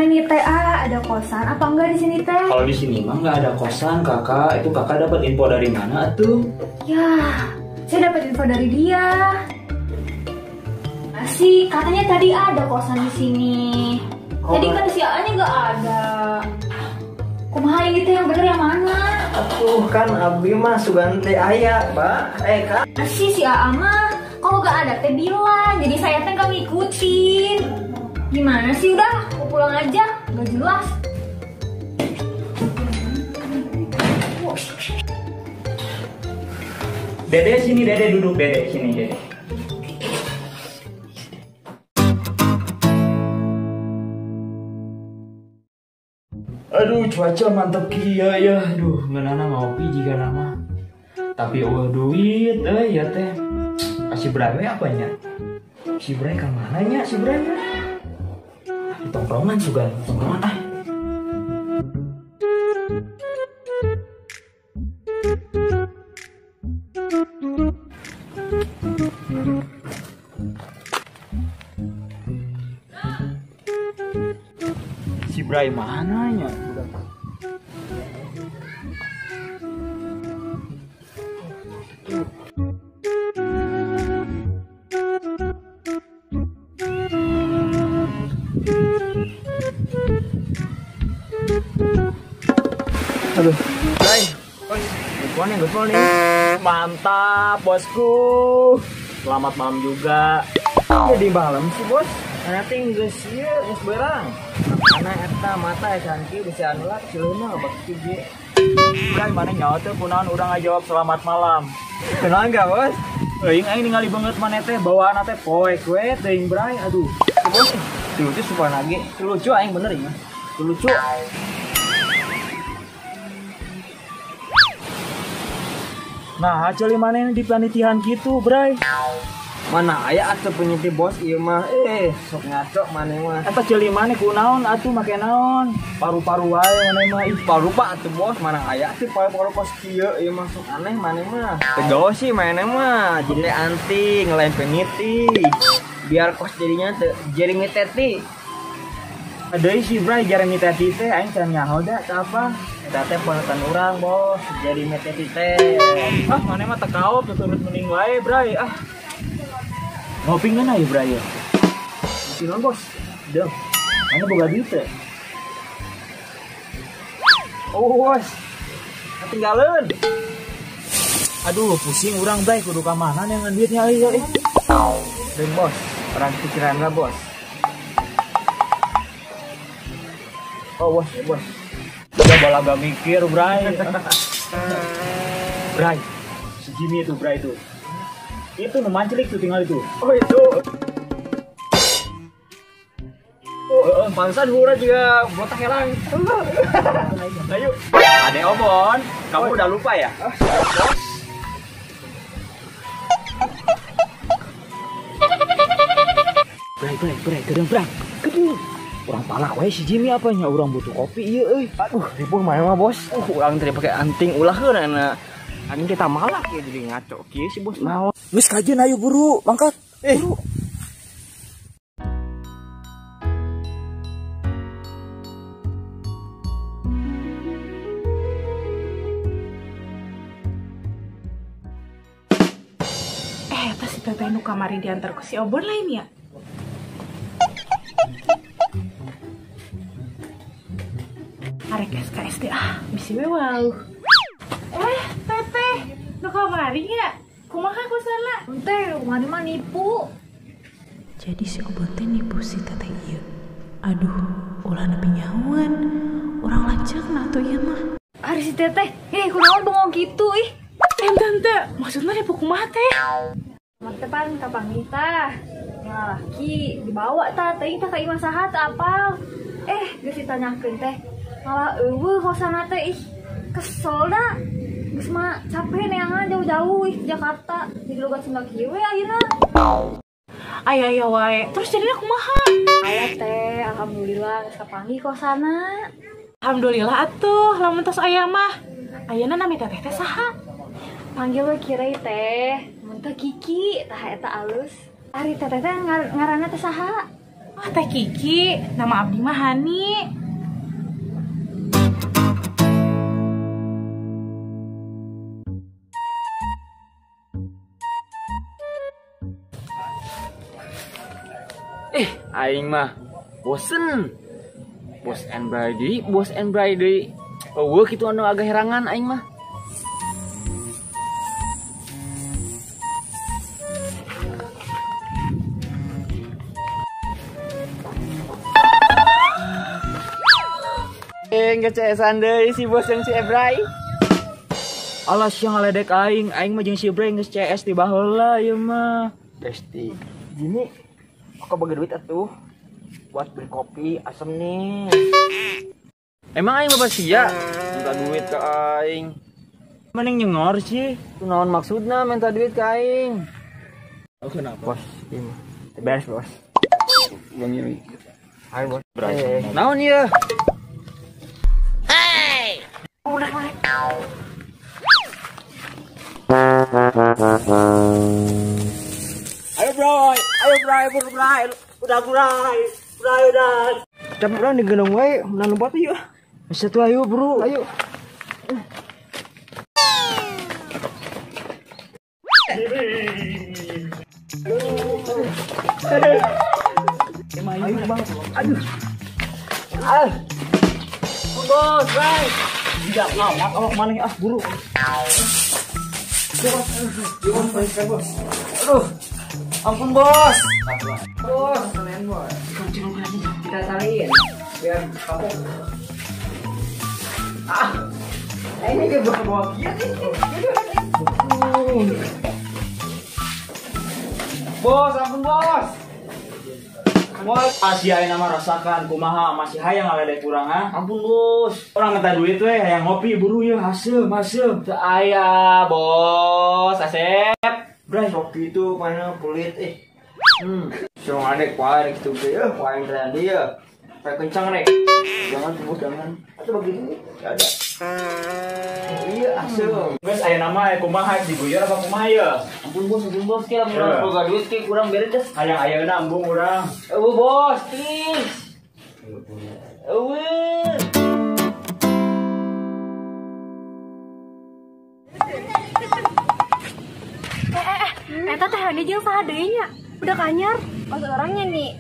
Gimana nih teh, ada kosan apa enggak di sini teh? Kalau di sini mah nggak ada kosan kakak. Itu kakak dapat info dari mana tuh? Ya, saya dapat info dari dia. Masih katanya tadi ada kosan di sini. Oh, tadi kata si A-nya nggak ada. Kumaha ini teh yang bener yang mana? Atuh kan abi mah sugan teh aya, Pak. Kak. Masih si A mah kalau nggak ada teh bilang. Jadi saya teh nggak ngikutin. Gimana sih udah, mau pulang aja, nggak jelas. Dede sini, Dede duduk, Dede sini, Dede. Aduh, cuaca mantep kia ya. Aduh, ngeunana ngopi jika nama. Tapi eueuh duit euy ya teh. Kasih Bray we apa nya? Si Bray ka mana nya si Bray? Di tongkrongan sugan, tongkrongan ah. Si Bray mana nya? Aduh, Bray, good morning, good morning. Mantap, bosku. Selamat malam juga. Jadi malam sih, bos. Nanti geus ieu geus beurang. Karena eta mata cantik bisa anulak cileuna bakti ge. Bray, mana nyawa teh kunaon urang ngajawab selamat malam. Kenal enggak, bos? Euing aing ningali banget maneh teh bawaanna teh poek we teuing Bray, aduh. Bos, lucu supa lagi. Lucu aing bener ya. Lucu. Nah, ceuli maneh di panitian gitu, Bray. Mana aya atuh penyiti bos ieu mah. Sok ngaco maneh mah. Eta ceuli maneh kunaon atuh make naon? Paru-paru wae maneh mah. Ih, paru-paru atuh bos, mana aya atuh paru-paru kos kieu ieu mah sok aneh maneh mah. Tegaw sih maneh mah. Jadi anti ngelain peniti. Biar kos jadinya teu Jeremy Teti. Deui si Bray Jeremy Teti teh aing can nyaho da teh apa? Eta teh ponakan urang, bos. Jeremy Teti teh. Ah, maneh mah teu kaop tuturut mending wae, Bray. Ah. Ngopi ngeunah ya, Bray ya? Ngopi naon, bos? Deuh. Mana boga duit teh? Oh, bos. Ketinggalan. Aduh, pusing urang, Bray. Kudu ka mana neangan duitnya euy euy. Deung, bos. Orang pikiran lah, bos. Oh, bos, ya, bos. Udah balaga mikir, Bray. Bray, si Jimmy itu, Bray itu. Itu nu manclik tuh tinggal itu. Oh, itu. Oh, pantesan hura juga botak helang. Ayo. Ade Obon, kamu udah lupa ya? Bos. Bray, Bray, Bray, gedeng, Bray. Gedeng. Urang palak wae si Jimmy apanya, urang butuh kopi ieu euy. Aduh, ribuh mah mah bos. Urang tadi pakai anting ulah heuna. Anjing kita malak ya jadi ngaco kieu si bos. Naon? Geus kajeun ayo buru, mangkat. Buru. Eta si teteh nu kamari diantar ku si Obon lain ya? Arek SKSD ah, bisi we wow. Teteh, nu kamari ya? Kumaha kusana? Teh, kamari mah nipu. Jadi si Obon teh nipu si teteh ieu. Aduh, ulah nepi nyawan. Urang lanceukna atuh ieu mah. Ari si teteh, kunaon bengong kitu ih. Tante, maksudna nipu kumaha teh? Matepan kapanggih tah. Yang lalaki dibawa tah, teuing tah ka imah saha teu apal. Geus ditanyakeun teh. Malah eueuh kosana teh ih. Kesel da. Geus mah capek neangan jauh-jauh ih Jakarta. Jadi logat Sunda kieu we ayeuna. Aya aya wae. Terus jadinya kumaha? Aya teh, alhamdulillah geus kapanggih kosana. Alhamdulillah atuh, lamun tos aya mah. Ayeuna nami teteh teh saha? Panggil we Kirei teh. Mun teh Kiki, tah eta alus. Ari teteh teh ngaranna teh saha? Wah, Teh Kiki, nama abdi mah Hani. Aing mah bosen. Bos and Bride, bos and Bride. Eueuh kitu anu agak herangan aing mah. Ngecesan deui si bos jeung si Ebray. Alas yang ngaledek aing, aing mah jeung si Ebray geus CS di baheula ieu mah. Besti. Gini, aku bagi duit atuh buat beli kopi asem nih. Emang aing bapak sia minta duit ke aing. Mending nyengor sih. Itu naon maksudna minta duit ke aing? Oh, kenapa? Bos, ini beres bos. Uangnya nih. Ayo bos. Naon ieu? Hey. Udah naik. Ayo bro, ayo bro, bro, udah bro, bro, udah. Capek bro, digendong wae, menang lompat yuk. Bisa tuh ayo bro, ayo. Ayo bang, aduh, ah, bos, bye. Tidak amat, awak mana ah buru. Bos, aduh, ampun bos, bos, kalian bos, kita salin biar kapok. Ah, ini dia bawa kia nih. Bos, ampun bos. Bos, asia nama rasakan kumaha masih hayang ngaledek urang ah. Ampun bos. Orang minta duit we hayang ngopi buru ye haseum haseum. Teu aya bos, Asep. Bray, waktu itu mana kulit Siang adek wae gitu ge eueuh wae teh dia. Kayak kencang rek. Jangan bos, jangan. Atau begini enggak ada. Iya haseum. Geus aya nama kumaha diguyur apa kumaha ye? Ampun bos, ki lamun urang boga duit ki kurang beres. Hayang ayeuna embung urang. Eueuh bos, please. Eueuh. Eta teh Hani jeung saha deui nya? Budak anyar. Kos orangnya nih.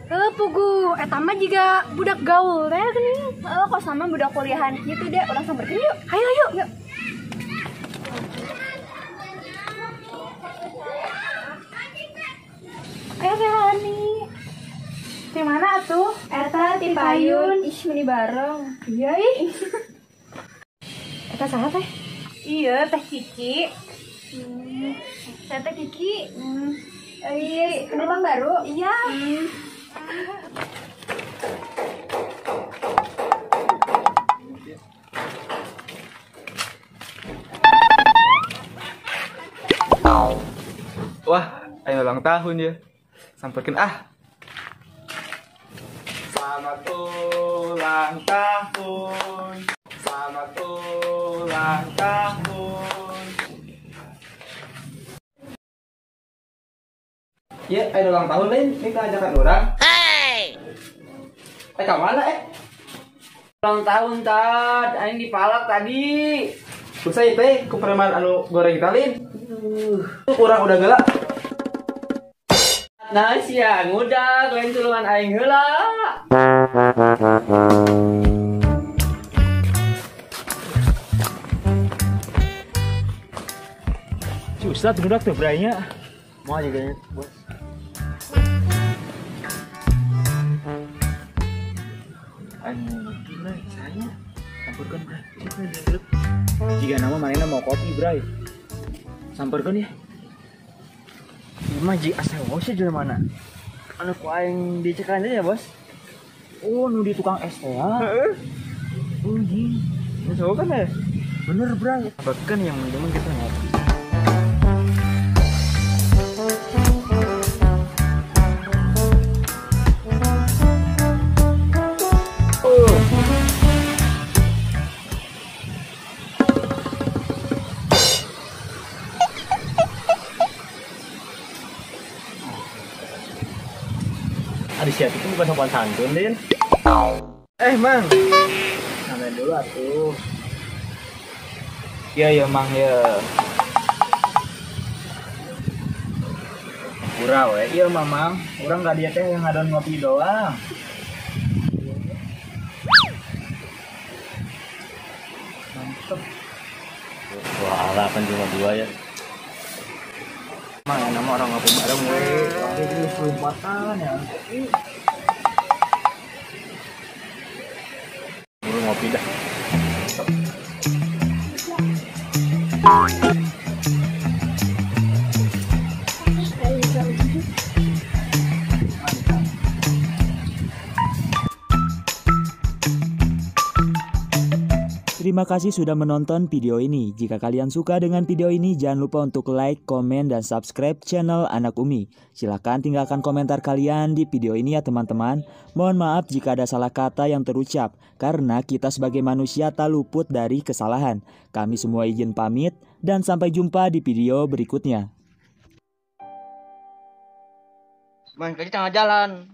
Heuh puguh, eta mah jiga budak gaul teh geuning. Heeh, kos sama budak kuliahan gitu deh, urang samperkeun yuk. Hayo yuk. Yuk. Ayo teh Hani. Di mana atuh? Eta ti payun. Ih, meni bareng. Iya ih. Eta saha teh? Iya, Teh Kiki. Saya Teh Kiki. Iya, penumpang baru? Iya. Wah, ayo ulang tahun ya. Samperkan ah. Selamat ulang tahun. Selamat ulang tahun. Ya, ayo ulang tahun lain, minta ajakan orang. Hey. Ke mana Ulang tahun tad, aing dipalak tadi. Usai teh ku preman anu goreng talin. Kurang udah galak. Nah sia ngudak lain tulungan aing heula. Si Ustad ngudak teh braynya. Mau aja kayaknya, bos. Aing ngopi bray, saya samperkeun bray. Jika nama manehna mau kopi bray. Samperkeun ya. Mah ji asa bos di mana? Anu ku aing dicekan aja ya, bos. Oh, nu di tukang es teh ya. Heeh. Oh, iya. Ini kan ya? Bener, bray. Bahkan yang penting kita ngopi. Ari Sia itu bukan sopan santun, Din. Mang. Namanya dulu atuh. Ya ya Mang ya. Pura we, iya Mamang. Urang gak dia teh yang ngadon ngopi doang. Mantep. Wah, ala kan cuma dua ya. Mang, nama orang ngopi bareng we. Orang itu lompatan ya. Buru ngopi dah. Terima kasih sudah menonton video ini. Jika kalian suka dengan video ini, jangan lupa untuk like, komen, dan subscribe channel Anak Umi. Silahkan tinggalkan komentar kalian di video ini ya teman-teman. Mohon maaf jika ada salah kata yang terucap, karena kita sebagai manusia tak luput dari kesalahan. Kami semua izin pamit, dan sampai jumpa di video berikutnya. Main kaki tengah jalan.